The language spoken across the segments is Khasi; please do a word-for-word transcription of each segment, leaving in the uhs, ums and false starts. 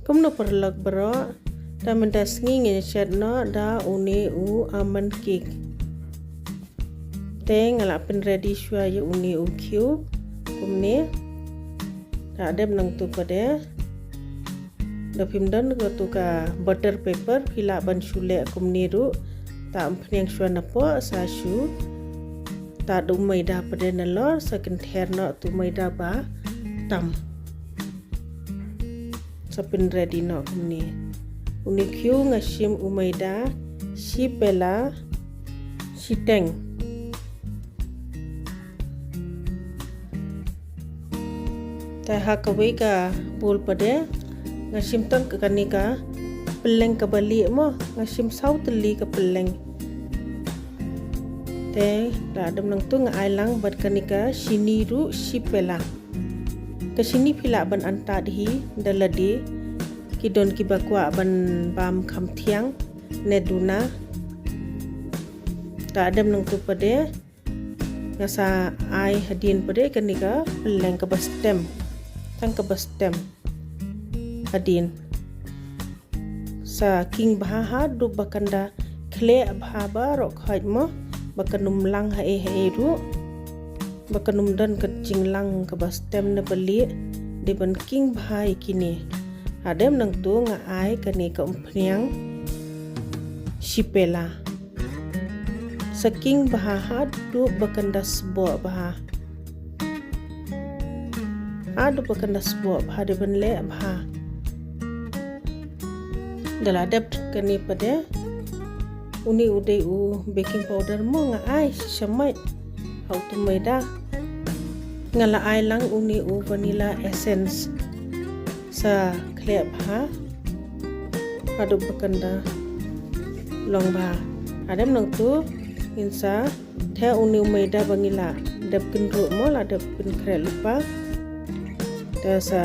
Kumno paralok baroh, da mynta sngi ngin shet noh da une u almond cake. Te nga la pyn ready shuwa ïa une u khiew kumne. Da dep nangtu pat de, da phim don katu ka butter paper, phi lah ban shu leh kumne ruh. Ta umphniang shuwa napoh, sa shu ta da u maida pat de nalor, sa kynther noh tu maida ba tam. Sa pyn ready noh kumne. Une khiew nga shim u maida shi pela shiteng. Te ha kawei ka bowl pat de nga shim tang kane ka pylleng kaba lieh mo, nga shim saw tylli ka pylleng. Te da dep nangtu nga ai lang bad kane ka shini ruh shi pela. Ka shini phi lah ban antad hi da lade, ki don kiba kwah ban bam kham thiang ne duna. Da dep nangtu pat de nga sa ai hadien pat de kane ka pylleng kaba stem, tang kaba stem hadien. Sa king bha haduh ba kan da khleh bha baroh khoit mo, ba kan ym lang haei haei ruh, ba kan ym don ka jinglang kaba stem ne ba lieh. Dei ban king bha ïa kine. Ha dep nangtu nga ai kane ka umphniang shi pela. Sa king bha haduh ba kan da sboh bha. Haduh ba kan da sboh bha, dei ban leh bha. Da la dep kane pat de, une u dei u baking powder mo, nga ai shisha mait ha utu maida. Nga la ai lang une u vanilla essence. Sa khleh bha haduh ba kan da long bha. Ha dep nangtu ngin sa theh une u maida ba ngi la dep kynruh mo, la dep pynkhreh lypa. Te sa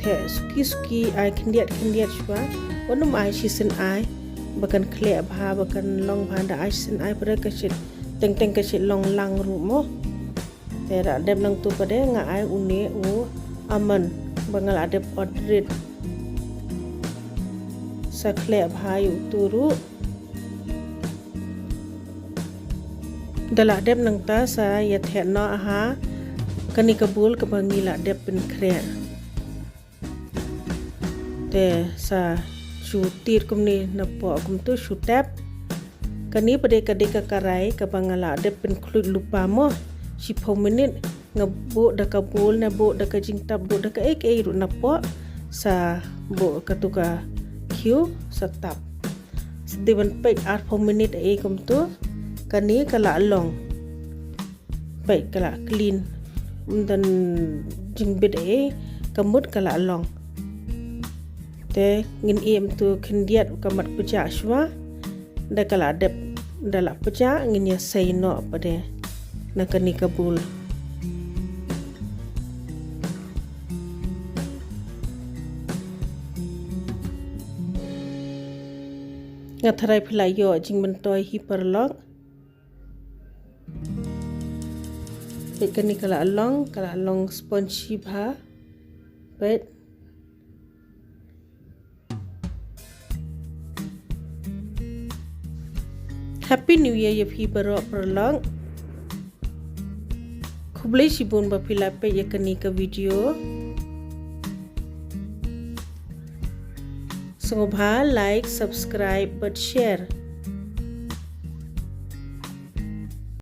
theh suki suki, ai khyndiat khyndiat shuwa. Wat nym ai shisien ai, ba kan khleh bha, ba kan long bha. Da ai shisien ai pat de ka shait teng teng, ka shait long lang ruh mo. Te da dep nangtu pat de nga ai une u almond ba nga la dep ot rit. Sa khleh bha ïa utu ruh. Da la dep nangta sa ïa theh noh ha kane ka bowl kaba ngi la dep pynkhreh. Te sa shu tied kumne napoh kumtu shu tap. Kane pat de ka dei ka karai kaba nga la dep pynkhluit lypa mo. Shiphew minit nga buh da ka bowl ne buh da ka jingtap, buh da kaei kaei ruh napoh. Sa buh katu ka khiew sa tap. Sa dei ban peit arphew minit ei kumtu. Kane ka la long. Peit ka la clean. Ym don jingbit ei, ka mut ka la long. Te ngin ïa em tu khyndiat ka mat pjah shuwa. Da ka la dep, da la pjah ngin ïa sei noh pat de na kane ka bowl. Nga tharai phi la ïoh jingmyntoi hi paralok. Peit kane ka la long, ka la long spongy bha. Peit. Happy New Year ïa phi baroh paralok. Khublei shibun ba phi la peit ïa kane ka video. Sngewbha like, subscribe bad share.